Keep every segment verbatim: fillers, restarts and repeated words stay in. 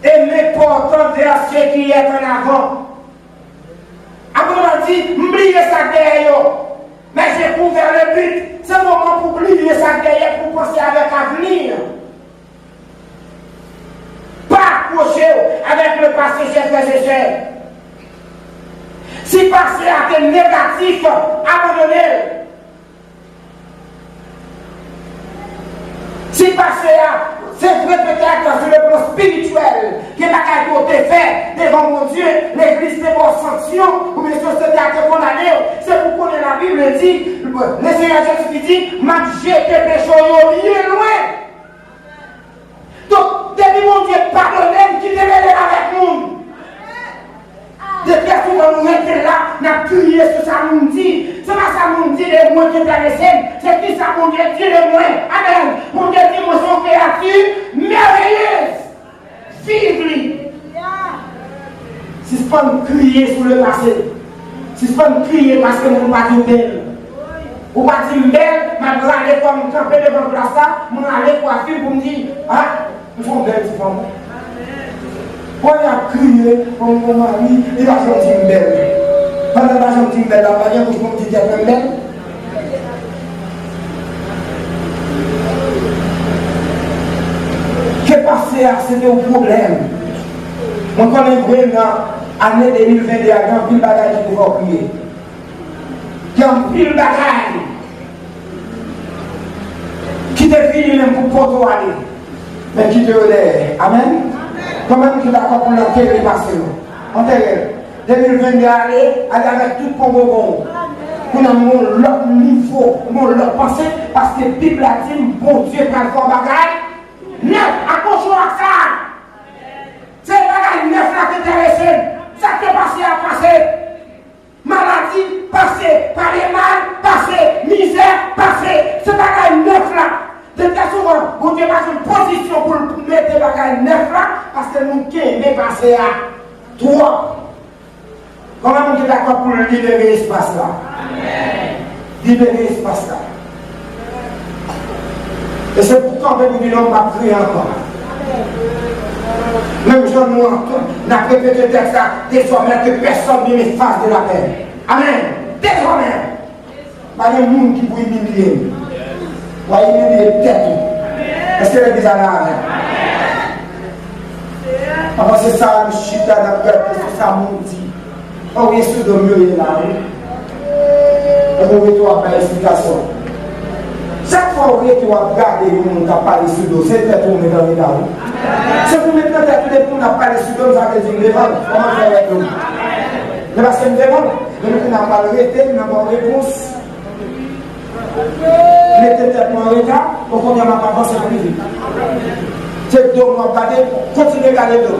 Et m'important vers ce qui est en avant. Apre l di, m bliye sa k dèyè yo. Mais j'ai couvert le but. Se moman pou bliye sa k dèyè, pou panse avèk avni. Pa akwoche w avèk le passé, chers frères et sœurs. Si pase a te negatif, abandone l. Si pase a, se vre, petèt, sou le plan espirityèl, gen bagay ke w te fè devan Bondye, legliz te ba w sanksyon, oubyen sosyete a te kondane w, se pou konnen Labib di, Lesenyè Jezi ki di, m ap jete peche w yo byen lwen. Donk, depi Bondye padone n, kite mele l avèk moun. De trè souvan, nou rete la, n ap kriye sou sa moun di. Se pa sa moun di de mwen ki enterese m, se kisa Bondye di de mwen. Amèn. Bondye di mwen se yon kreyati mèveyez. Viv li. Sispann kriye sou le pase. Sispann kriye paske moun pa di w bèl. Ou pa di m bèl, m ap rale kò m kanpe devan glas la, m rale kwafi m pou m di, a, m se yon bèl ti fanm. Wè y ap kriye, bon, bon mari, li pa janm di m bèl. Pandan l pa janm di m bèl la, pa gen bouch pou m di tèt mwen bèl. Ke pase a, se te yon pwoblèm. Mwen konnen vre nan ane de mil venn de a, gen anpil bagay ki te fè w kriye. Gen anpil bagay ki te vini menm pou pote w ale, men kite yo dèyè. Amèn? Konbyen moun ki dakò pou l antere pase yo? Antere l. De mil venn de ale, ale avèk tout pongongon w. Kounye a m gen yon lòt nivo, m gen yon lòt panse, paske Bib la di m Bondye pral fè yon bagay nèf. Akwoche w ak sa. Se bagay nèf la ki enterese m. Sa k te pase a pase. Maladi pase, pale mal pase, mizè pase, se bagay nèf la. De trè souvan, Bondye pa jwenn pozisyon pou l mete bagay nèf la, paske nou kenbe pase a twòp. Konbyen moun ki dakò pou l libere espas la? Libere espas la. E se pou kanpe pou di non, m p ap kriye ankò. Menm jan nou an, n ap repete tèks la, désormais que personne ne m'efface de la paix. Amèn. Dezòmè, pa gen moun ki pou imilye m. W a imilye tèt ou. Èske legliz la la avè m? Avan se sa, nou chita, n ap gade sou sa moun di. O wi, e sou do m yo ye la, wi. Epi w rete w ap bay esplikasyon. Chak fwa w rete w ap gade yon moun k ap pale sou do, se tèt ou w met an reta, wi. Se pou w met nan tèt ou depi moun ap pale sou do m, sa vle di m devan l. Kòman w fè wè do m? Se paske m devan l. Men nou konn ap pale rete, m nan ba w repons. Mete tèt mwen an reta, bon, kounye a m ap avanse pli vit. Se do m w ap gade, kontinye gade do.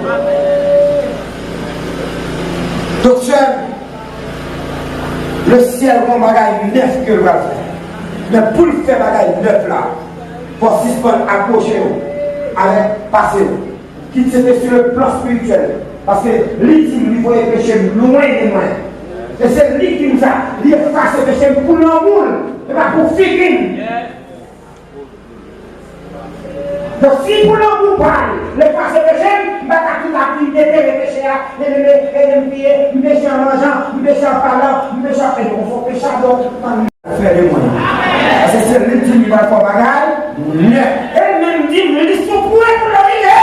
Donk, sè m, lesyèl gen yon bagay nèf ke l pral fè. Men pou l fè bagay nèf la, fò w sispann akwoche w avèk pase w. Kit se te sou le plan espirityèl. Paske li di m li voye peche m lwen de mwen. E se li ki di m sa. Li efase peche m pou lanmou l, e pa pou figi m. Donk, si pou lanmou pa l, l efase peche m, m pa ta kite l ap vin detere peche a, e m, e m, e m kriye, m peche an manjan, m peche an palan, m peche an fè yon fo peche a, donk, fè de mwen. Paske se li ki di m li pral fè yon bagay nèf. E l menm di m li sou pwen pou l rive.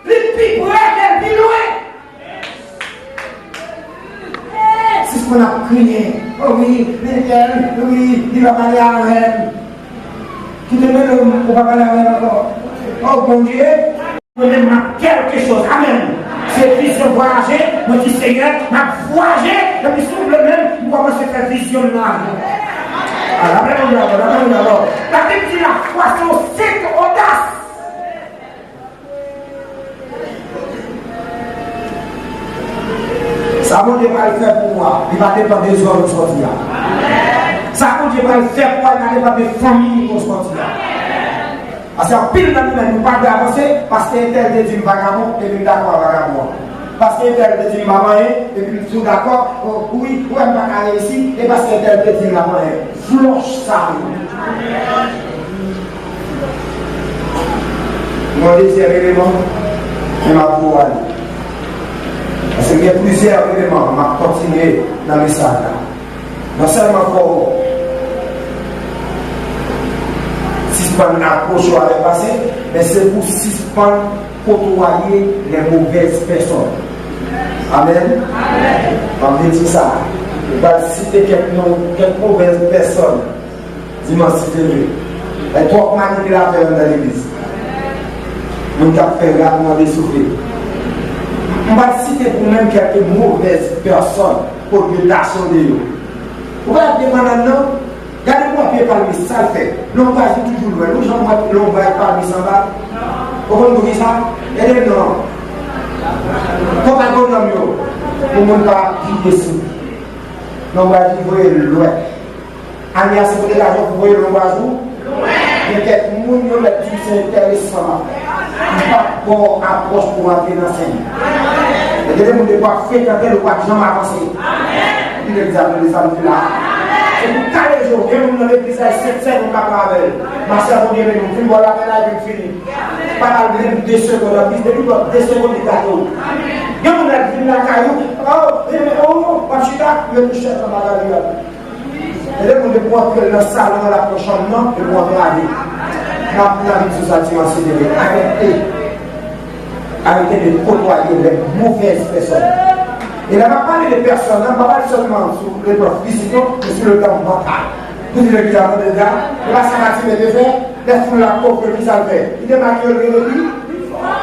Li pi pre ke l pi lwen. Sispann ap kriye. O wi, li tèl, wi, li pa pale avè m. Kite m, ou pa pale avè m ankò. O Bondye. Mwen menm, m ap kèlke chòz. Amèn. Se vizyon vwayaje, mwen di, Senyè, m ap vwayaje, epi si w vle menm, m kòmanse fè vizyon m nan avyon. A, lapè Bondye avè w, lapè Bondye avè w. Labib di lafwa se yon sent odas. Sa Bondye pral fè pou ou a, li pa depann de zòn ou sòti a. Sa Bondye pral fè pou ou a, li pa depann de fanmi ou sòti a. Paske anpil nan nou menm, nou pa vle avanse, paske entèl te di m vagabon, epi m dakò ak vagabon an. Paske entèl te di m m ap anyen, epi m tou dakò, o, wi, ou wè m pa ka reyisi, e paske entèl te di m m ap anyen. Flòch sa yo. Yon dezyèm eleman, Men m ap di w ale. Paske m gen plizyè eleman, m ap kontinye nan mesaj la. Non sèlman fò w sispann apwoche w avèk pase, men se pou w sispann côtoyer les mauvaises personnes. Amèn. M ap redi sa. M pral site kèk non, kèk movèz pèsòn dimanch si Dye vle. Gen twòp manipilatè anndan legliz. Moun k ap fè rad mande soufle. M pral site pou menm kèk movèz pèsòn, kot repitasyon de yo. Ou pa ap gen bannann nan? Gade pou w ap pye palmis, sa l fè. Lonbraj li toujou lwen. Ou janm wè lonbraj palmis anba? Ou konn poukisa? Ede m non. Kòk ak bonòm yo. Pou moun pa ap piye sou. Lonbraj li voye l lwen. Ane a se pou degaje w pou voye lonbraj ou. Gen kèk moun yo mèt di w se enteresan m ap fè. M p ap ba w apwòch pou w antre nan sen. Gen de moun depi w ap frekante l, ou p ap janm avanse. Ki legliz ap rele sa m di la? Se pou kale je w. Gen moun nan legliz la, e senk sèl moun k ap pale avè l. Machè, Bondye beni w. Fin bò l apèl la epi l fini. Pa ba l menm de segonn anplis. Depi w ap de segonn, li gate w. Gen moun nan vin lakay ou, oh, e, oh, w ap chita, mete chèz anba gade gade. E lè moun depi w antre nan salon an, l ap pran chanm nan, depi w antre ale. N ap, n ap vin sou sa dimanch si Dye vle. Arete. Arete de côtoyer les mauvaises personnes. E lè m ap pale de pèsòn, m pa pale sèlman sou le plan fizik, non, men sou le plan mantal. Pou di legliz la, tande sa, e pa sa Matime te fè, lè foul la kouvri l, ki sa l fè? Li te makiye l, rele pi fò.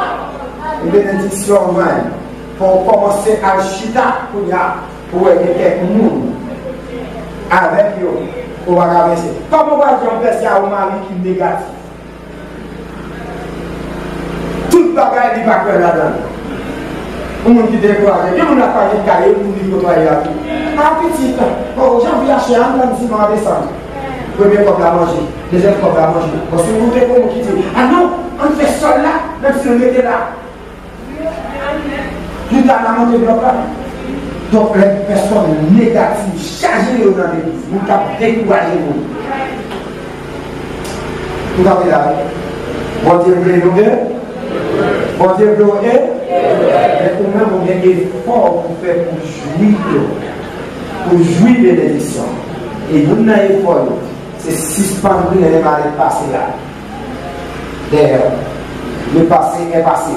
E benediksyon w jwenn. Fò w kòmanse al chita kounye a. Ou wè gen kèk moun avèk yo ou pa ka vense. Kòman w pral janm fè se a yon mari ki negatif? Tout bagay li pa kwè ladan l. Yon moun ki dekouraje. Gen moun la pa gen kay, yon moun li kotoye a tou. A pitit, o, jan vi a chè, ann pran siman an desann. Premye kòb la manje, dezyèm kòb la manje. Bon, si w goute pou moun ki di, a non, ann fè sòl la, menm si l rete la. Pita n a monte blòk la. Donk, lè pèsòn negatif chaje yo nan legliz, moun k ap dekouraje moun. Ou kanpe la, wi. Bondye vle nou e, Bondye vle w e, men ou menm ou gen efò pou fè pou jwi yo, pou jwi benediksyon. E youn nan efò yo, se sispann tounen malèt pase a dèyè w. Le passé est passé.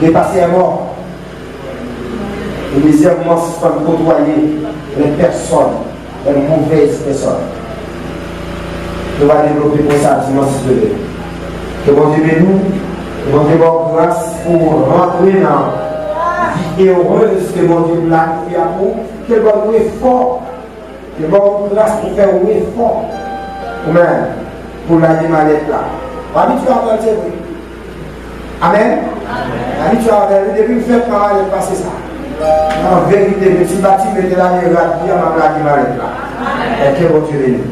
Le passé est mort. E dezyèmman, sispann côtoyer les personnes, les mauvaises personnes. Nou va devlope pou sa dimanch si Dye vle. Ke Bondye beni w. Ke Bondye ba w gras pou w rantre nan vi erez ke Bondye planifye pou ou. Ke l ba w efò. Li ba w gras pou fè w efò ou menm pou lage malèt la. W abitye avè l, se vre. Amèn. W abitye avè l, wi, depi m fèt, m ap ale pase sa. An verite, menm si Batime te lage rad li a, m ap lage malèt la. Ke Bondye beni.